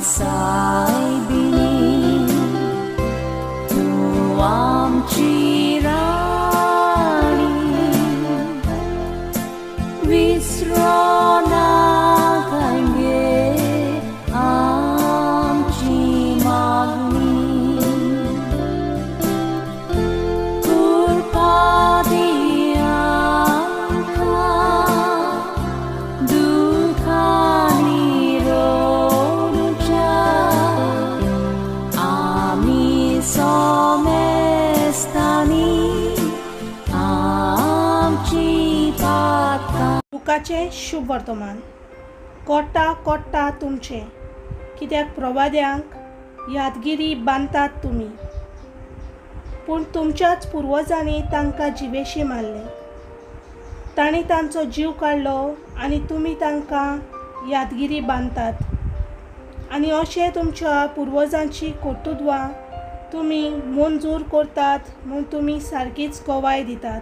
सायबिणी, तूं आमची राणी, विसरो नाकाय गे आमची मागणी, कृपा दी आमकां दुखांनी रडूच्या आमी सोमेस्तांनी आमची पातकां. लुकाचें शुभ वर्तमान. कोट्टा कोट्टा तुमचें, कित्याक प्रवाद्यांक यादगिरी बांदतात तुमी, पूण तुमच्याच पुर्वजांनी तांकां जिवेशी मारले. तांणी तांचो जीव काडलो आनी तुमी तांकां यादगिरी बांदतात आनी अशें तुमच्या पुर्वजांची कर्तुत्वां तुमी मंजूर करतात म्हूण तुमी सारकीच गवाय दितात.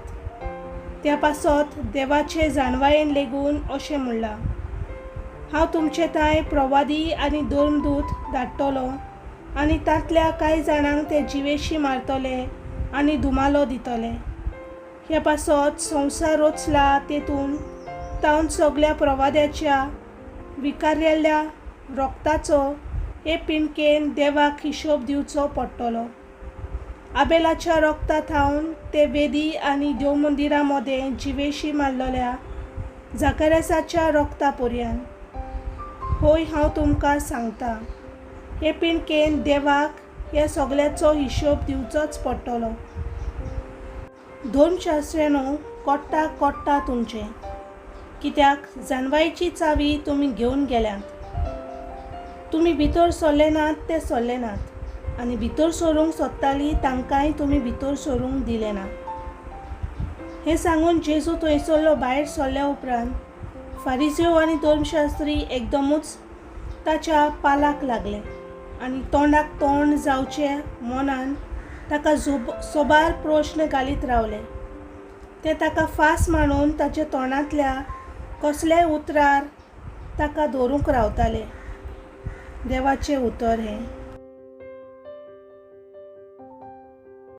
त्या पासत देवाचे जाणवायेन लेगून अशें म्हणलां, हांव तुमचे थांय प्रवादी आनी धर्मदूत धाडटलो आनी तांतल्या कांय जाणांक ते जिवेशी मारतले आनी धुमालो दितले. ह्या पासत संवसार रचला तेतून तावन सगल्या प्रवाद्याच्या विकारिल्ल्या रोगताचो हे पिणकेन देवाक हिशोब दिवचो पडटलो. आबेलाच्या रोगता थावन ते वेदी आनी देवमंदिरा मदें जिवेशी मारलेल्या जाकारियासाच्या रोगता पर्यान. होय, हांव तुमकां सांगता, हे पिणकेन देवाक ह्या सगळ्याचो हिशोब दिवचोच पडटलो. धर्मशास्त्र्यांनो, कोट्टा कोट्टा तुमचें, कित्याक जानवायची चावी तुमी घेवन गेल्यात. तुमी भितर सरले नात ते सरले नात आनी भितर सरूंक सोदतालीं तांकांय तुमी भितर सरूंक दिलें ना. हें सांगून जेजू थंयसरलो भायर सरल्या उपरांत फारिजेव आनी धर्मशास्त्री एकदमूच ताच्या पालाक लागले आनी तोंडाक तोंड जावचे मनान ताका सोबार प्रश्न घालीत रावले. ते ताका फास मांडून ताच्या तोंडांतल्या कसल्याय उतरार ताका धरूंक रावताले. देवाचें उतर हें.